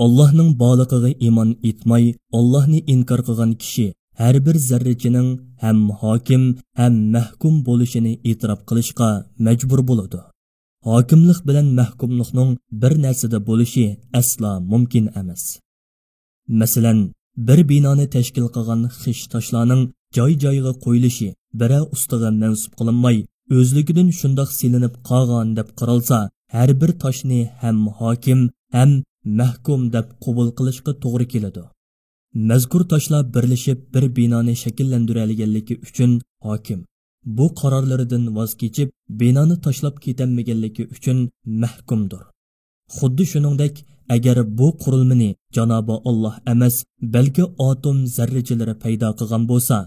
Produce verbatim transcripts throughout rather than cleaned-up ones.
ئاللاھنىڭ بارلىقىغا ئىمان ئېيتماي، ئاللاھنى ئىنكار قىلغان كىشى ھەر بىر زەررىچىنىڭ ھەم ھاكىم، ھەم مەھكۇم بولۇشىنى ئېتىراپ قىلىشقا مەجبۇر بولىدۇ. ھاكىملىق بىلەن مەھكۇملۇقنىڭ بىر نەرسىدە بولۇشى ئەسلا مۇمكىن ئەمەس. مەسىلەن، بىر بىنانى تەشكىل قىلغان خىش تاشلارنىڭ جاي-جايىغا قويۇلۇشى بىرەر ئۇستىغا مەنسۇپ قىلىنماي، ئۆزلۈكىدىن شۇنداق سېلىنىپ قالغان دەپ قارالسا، ھەر بىر تاشنى ھەم ھاكىم، ھەم مەھكۇم دەپ قوبۇل قىلىشقا توغرا كېلىدۇ. مەزكۇر تاشلار بىرلىشىپ بىر بىنانى شەكىللەندۈرەلىگەنلىكى ئۈچۈن ھاكىم بۇ قارارلىرىدىن ۋاز كېچىپ، بىنانى تاشلاپ كېتەلمىگەنلىكى ئۈچۈن مەھكۇمدۇر. خۇددى شۇنىڭدەك، ئەگەر بۇ قۇرۇلمىنى جانابى ئاللاھ ئەمەس، بەلكى ئاتوم زەررىچىلىرى پەيدا قىلغان بولسا،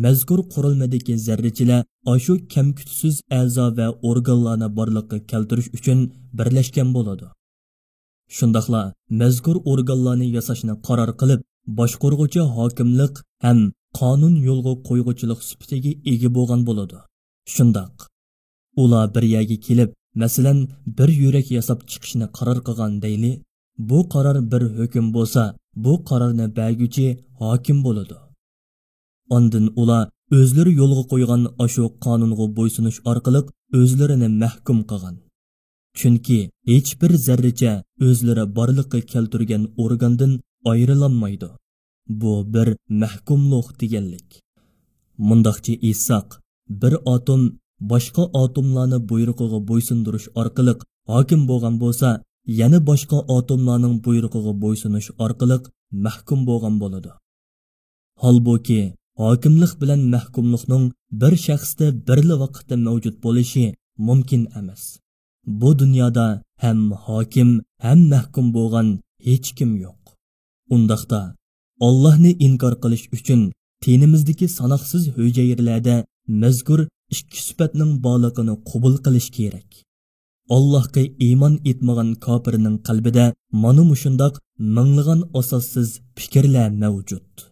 مەزكۇر قۇرۇلمىدىكى زەررىچىلەر ئاشۇ كەمكۈتۈشسىز ئەزا ۋە ئورگانلارنى بارلىققا كەلتۈرۈش ئۈچۈن بىرلەشكەن بولىدۇ. شۇنداقلا مەزكۇر ئورگانلارنى ياساشنى قارار قىلىپ، باشقۇرغۇچى ھاكىملىق ھەم قانۇن يولغا قويغۇچىلىق سۈپىتىگە ئىگە بولغان بولىدۇ. شۇنداق، ئۇلار بىر يەرگە كېلىپ، مەسىلەن، بىر يۈرەك ياساپ چىقىشنى قارار قىلغان دەيلى. بۇ قارار بىر ھۆكۈم بولسا، بۇ قارارنى بەرگۈچى ھاكىم بولىدۇ. ئاندىن ئۇلار ئۆزلىرى يولغا قويغان ئاشۇ قانۇنغا بويسۇنۇش ئارقىلىق ئۆزلىرىنى مەھكۇم قىلغان. چۈنكى ھېچبىر زەررىچە ئۆزلىرى بارلىققا كەلتۈرگەن ئورگاندىن ئايرىلالمايدۇ. بۇ بىر مەھكۇملۇق دېگەنلىك. مۇنداقچە ئېيتساق، بىر ئاتوم باشقا ئاتوملارنى بۇيرۇقىغا بويسۇندۇرۇش ئارقىلىق ھاكىم بولغان بولسا، يەنە باشقا ئاتوملارنىڭ بۇيرۇقىغا بويسۇنۇش ئارقىلىق مەھكۇم بولغان بولىدۇ. ھالبۇكى، ھاكىملىق بىلەن مەھكۇملۇقنىڭ بىر شەخستە بىرلا ۋاقىتتا مەۋجۇت بولۇشى مۇمكىن ئەمەس. بۇ دۇنيادا ھەم ھاكىم، ھەم مەھكۇم بولغان ھېچكىم يوق. ئۇنداقتا، ئاللاھنى ئىنكار قىلىش ئۈچۈن تېنىمىزدىكى ساناقسىز ھۈجەيرىلەردە مەزكۇر ئىككى سۈپەتنىڭ بارلىقىنى قوبۇل قىلىش كېرەك. ئاللاھقا ئىمان ئېيتمىغان كاپىرنىڭ قەلبىدە مانا مۇشۇنداق مىڭلىغان ئاساسسىز پىكىرلەر مەۋجۇت.